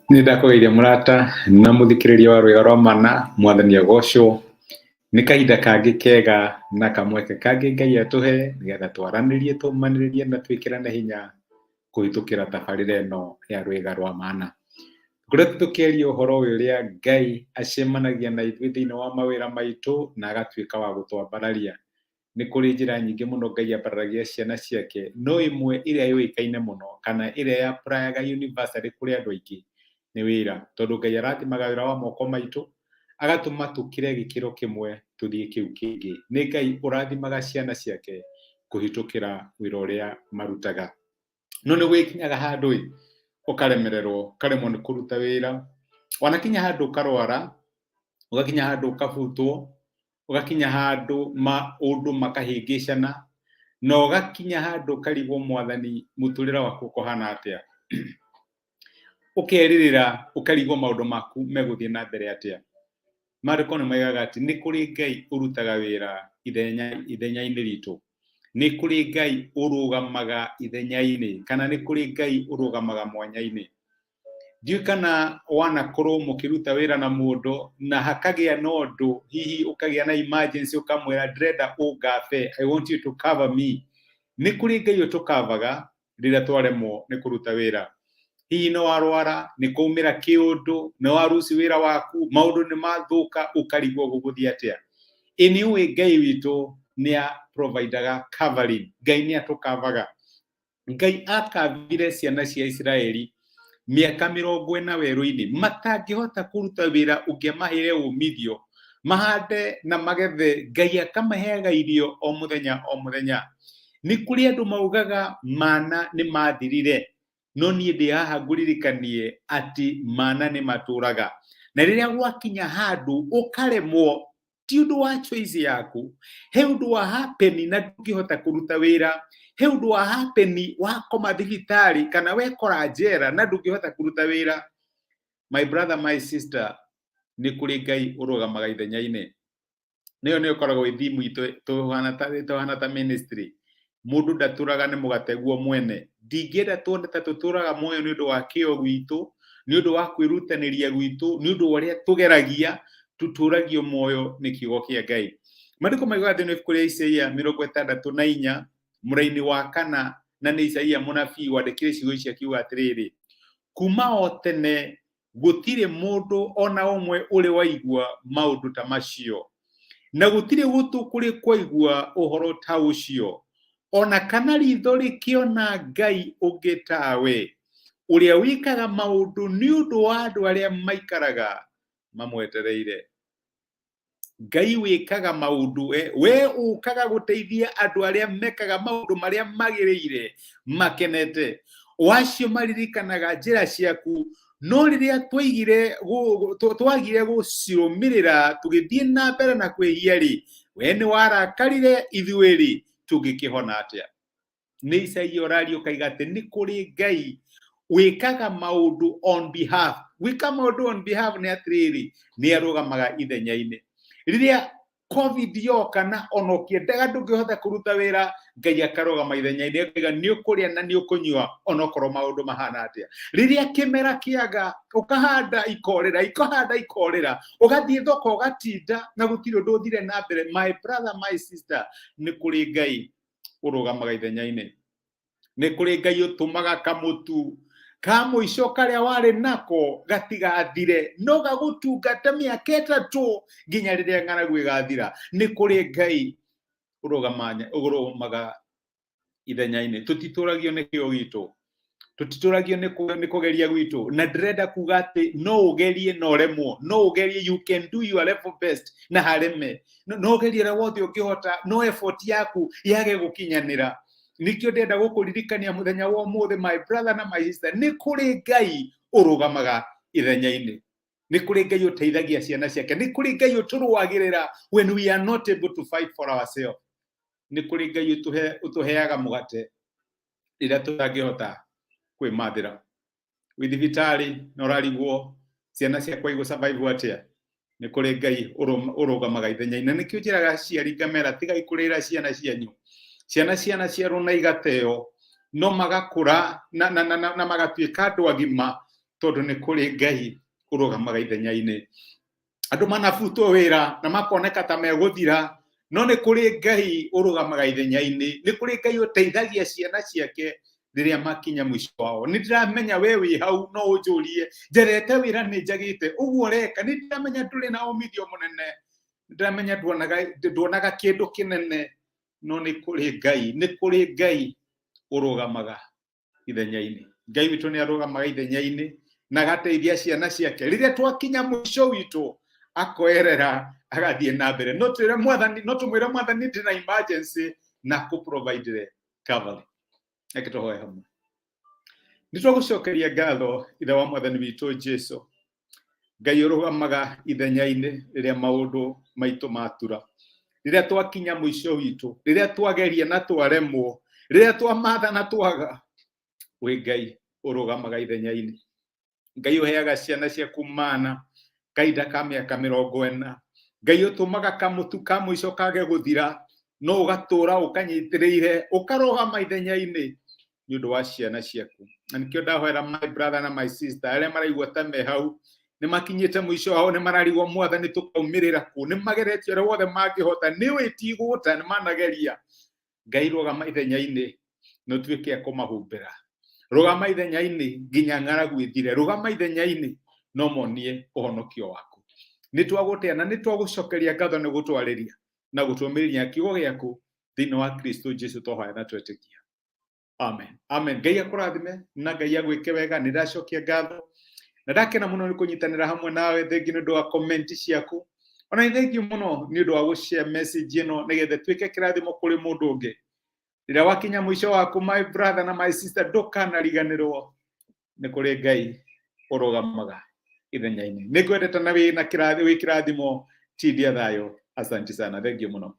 Nĩ ndakũgeithia mũrata na mũthikĩrĩria wa Rwĩga rwa Mana, mwathani agocwo. Nĩ kahinda kangĩ kega na kamweke kangĩ Ngai atũhe nĩgetha twaranĩrie, tũmanĩrĩrie na twĩkĩrane hinya kũhĩtũkĩra tabarĩra ĩno ya Rwĩga rwa Mana. Tũkoretwo tũkĩaria ũhoro ũrĩa Ngai acemanagia na ithuĩ thĩinĩ wa mawĩra maitũ na agatuĩka wa gũtwambararia. Nĩ kũrĩ njĩra nyingĩ mũno Ngai ambararagia ciana ciake, no ĩmwe ĩrĩa yũĩkaine mũno kana ĩrĩa ya apply-aga universally kũrĩ andũ aingĩ nĩ wĩra. Tondũ Ngai arathimaga wĩra wa moko maitũ, agatũma tũkĩre gĩkĩro kĩmwe tũthiĩ kĩu kĩngĩ. Nĩ Ngai ũrathimaga ciana ciake kũhĩtũkĩra wĩra ũrĩa marutaga. No nĩ gũgĩkinyaga handũ ĩ, ũkaremererwo, ũkaremwo nĩ kũruta wĩra, wanakinya handũ ũkarwara, ũgakinya handũ ũkabutwo, ũgakinya handũ maũndũ makahĩngĩcana, na ũgakinya handũ ũkarigwo mwathani mũtũrĩre waku ũkũhana atĩa. Ũkerirĩra ũkarigwo maũndũ maku megũthiĩ na mbere atĩa. Maandĩko nĩ moigaga atĩ nĩ kũrĩ Ngai ũrutaga wĩra ithenya-inĩ ritũ. Nĩ kũrĩ Ngai ũrũgamaga ithenya-inĩ, kana nĩ kũrĩ Ngai ũrũgamaga mwanya-inĩ. Ndiũĩ kana wanakorwo mũkĩruta wĩra na mũndũ na hakagĩa na ũndũ, hihi ũkagĩa na emergency ũkamwĩra ndĩrenda ũngabe, I want you to cover me. Nĩ kũrĩ Ngai ũtũkavaga rĩrĩa twaremwo nĩ kũruta wĩra. Hihi nĩ warwara, nĩ kwaumĩra kĩũndũ, nĩ waruci wĩra waku, maũndũ nĩ mathũka, ũkarigwo gũgũthiĩ atĩa. Ĩ nĩ ũĩ Ngai witũ nĩ a providaga covering, Ngai nĩ atũkavaga. Ngai akavire ciana cia Isiraeli mĩaka 40 werũ-inĩ matangĩhota kũruta wĩra ũngĩamaheire umithio, mahande na magethe, Ngai akamaheaga irio o mũthenya o mũthenya. Nĩ kũrĩ andũ maugaga mana nĩ mathirire, no niĩ ndĩ haha ngũririkanie atĩ mana nĩ matũraga. Na rĩrĩa gwakinya handũ ũkaremwo, ti ũndũ wa choice yaku, he ũndũ wa happen na ndũngĩhota kũruta wĩra, he ũndũ wa happen wakoma thibitarĩ kana wekora njera na ndũngĩhota kũruta wĩra. My brother, my sister, nĩ kũrĩ Ngai ũrũgamaga ithenya-inĩ. Nĩyo nĩyo ĩkoragwo ĩ theme itũ tũhana ta ministry. Mũndũ ndatũraga nĩ mũgate guo mwene. Ndingĩenda tuone ta tũtũraga muoyo nĩ ũndũ wa kĩo gwitũ, nĩ ũndũ wa kwĩrutanĩria gwitũ, nĩ ũndũ wa ũrĩa tũgeragia, tũtũragio muoyo nĩ kiugo kĩa Ngai. Maandĩko maigaga thĩinĩ wa ibuku rĩa Isaia 64 mũraini wa 4, na nĩ Isaia mũnabii wandĩkire ciugo ici akiuga atĩrĩrĩ, kuma o tene gũtirĩ mũndũ ona ũmwe ũrĩ waigua maũndũ ta macio, na gũtirĩ gũtũ kũrĩ kwaigua ũhoro ta ũcio, ona kana ritho rĩkĩona Ngai ũngĩ tawe, ũrĩa wĩkaga maũndũ nĩ ũndũ wa andũ arĩa maikaraga mamwetereire. Ngai wĩkaga maũndũ, we ũkaga gũteithia andũ arĩa mekaga maũndũ marĩa magĩrĩire makenete, o acio maririkanaga njĩra ciaku. No rĩrĩa twagire gũcirũmĩrĩra tũgĩthiĩ na mbere na kwĩhia-rĩ, we nĩ warakarire, ithuĩ-rĩ tũngĩkĩhona atĩa? Nĩ Isaia ũraria ũkaiga atĩ nĩ kũrĩ Ngai wĩkaga maũndũ on behalf. Gwĩka maũndũ on behalf nĩ atĩrĩrĩ, nĩ arũgamaga ithenya-inĩ. Rĩrĩa COVID yoka na ona ũkĩendaga ndũngĩhota kũruta wĩra, Ngai akarũgama ithenya-inĩ akaiga nĩ ũkũrĩa na nĩ ũkũnyua onokorwo maũndũ mahana atĩa. Rĩrĩa kĩmera kĩaga, ũkahanda ikorĩra, ikahanda ikorĩra, ũgathiĩ thoko ũgatinda na gũtirĩ ũndũ ũthire na mbere. My brother, my sister, nĩ kũrĩ Ngai ũrũgamaga ithenya-inĩ. Nĩ kũrĩ Ngai ũtũmaga kamũtu ka mũico karĩa warĩ nako gatigathire, no gagũtungata mĩaka 3 nginya rĩrĩa ng'aragu ĩgathira. Nĩ kũrĩ Ngai ũrũgamaga ithenya-inĩ. Tũtitũragio nĩ kĩo gitũ, tũtitũragio nĩ kũgeria gwitũ. Na ndĩrenda kuga atĩ no ũgerie na ũremwo, no ũgerie, you can do your level best na hareme, no ũgerie ũrĩa wothe ũngĩhota, no effort yaku yage gũkinyanĩra. Nĩkĩo ndĩrenda gũkũririkania mũthenya wa ũmũthĩ, my brother na my sister, nĩ kũrĩ Ngai ũrũgamaga ithenya-inĩ. Nĩ kũrĩ Ngai ũteithagia ciana ciake. Nĩ kũrĩ Ngai ũtũrũagĩrĩra when we are not able to fight for ourselves. Nĩ kũrĩ Ngai ũtũheaga mũgate rĩrĩa tũtangĩhota kwĩmathĩra. Wĩ thibitarĩ na ũrarigwo ciana ciakwa igũ survive atĩa, nĩ kũrĩ Ngai ũrũgamaga ithenya-inĩ. Na nĩkĩo njĩraga aciari ngamera, tigai kũrĩra ciana cianyu. Ciana ciarwo na igateo, no magakũra na magatuĩka andũ agima. Tondũ nĩ kũrĩ Ngai ũrũgamaga ithenya-inĩ. Andũ manabutwo wĩra na makoneka ta megũthira, no nĩ kũrĩ Ngai ũrũgamaga ithenya-inĩ. Nĩ kũrĩ Ngai ũteithagia ciana ciake rĩrĩa makinya mũico wao. Nĩ ndĩramenya we wĩ hau no ũnjũrie, njerete wĩra nĩ njagĩte ũguo ũreka. Nĩ ndĩramenya ndũrĩ na umithio mũnene, nĩ ndĩramenya nduonaga kĩndũ kĩnene, no nĩ kũrĩ Ngai, nĩ kũrĩ Ngai ũrũgamaga ithenya-inĩ. Ngai witũ nĩ arũgamaga ithenya-inĩ na agateithia ciana ciake. Rĩrĩa twakinya mũico witũ, akoerera agathiĩ na mbere. No twĩre Mwathani, no tũmwĩre Mwathani ndĩna emergency na kũ-provide cover. Reke tũhoe hamwe. Nĩ twagũcokeria ngatho, Ithe wa Mwathani witũ Jesu, Ngai ũrũgamaga ithenya-inĩ rĩrĩa maũndũ maitũ matura, rĩrĩa twakinya mũico witũ, rĩrĩa twageria na twaremwo, rĩrĩa twamatha na twaga, wĩ Ngai ũrũgamaga ithenya-inĩ. Ngai ũheaga ciana ciaku mana kahinda ka mĩaka 40. Ngai ũtũmaga kamũtu ka mũico kage gũthira, no ũgatũra ũkanyitĩrĩire, ũkarũgama ithenya-inĩ nĩ ũndũ wa ciana ciaku. Na nĩkĩo ndahoera my brother na my sister arĩa maraigua ta me hau, nĩ makinyĩte mũico wao, nĩ mararigwo, Mwathani, tũkaumĩrĩra kũ? Nĩ mageretie ũrĩa wothe mangĩhota, nĩ wĩtigũta, nĩ manageria. Ngai, rũgama ithenya-inĩ na ũtuĩke a kũmahumbĩra. Rũgama ithenya-inĩ nginya ng'aragu ĩthire. Rũgama ithenya-inĩ no monie ũhonokio waku. Nĩ twagũtĩa na nĩ twagũcokeria ngatho nĩ gũtwarĩria na gũtũmĩrĩria kiugo gĩaku thĩinĩ wa Kristo Jesu twahoya na twetĩkia. Amen. Amen. Ngai akũrathime na Ngai agwĩke wega. Nĩ ndacokia ngatho na ndakena mũno nĩ kũnyitanĩra hamwe nawe. Thengiũ nĩ ũndũ wa comment ciaku, ona nĩ thengiũ mũno nĩ ũndũ wa gũshare message ĩno nĩgetha ĩtuĩke kĩrathimo kũrĩ mũndũ ũngĩ. Rĩrĩa wakinya mũico waku, my brother na my sister, ndũkanariganĩrwo nĩ kũrĩ Ngai ũrũgamaga ithenya-inĩ. Nĩ ngwendete na wĩ na kĩrathi, wĩ kĩrathimo. Tindia thayũ. Asante sana, thengiũ mũno.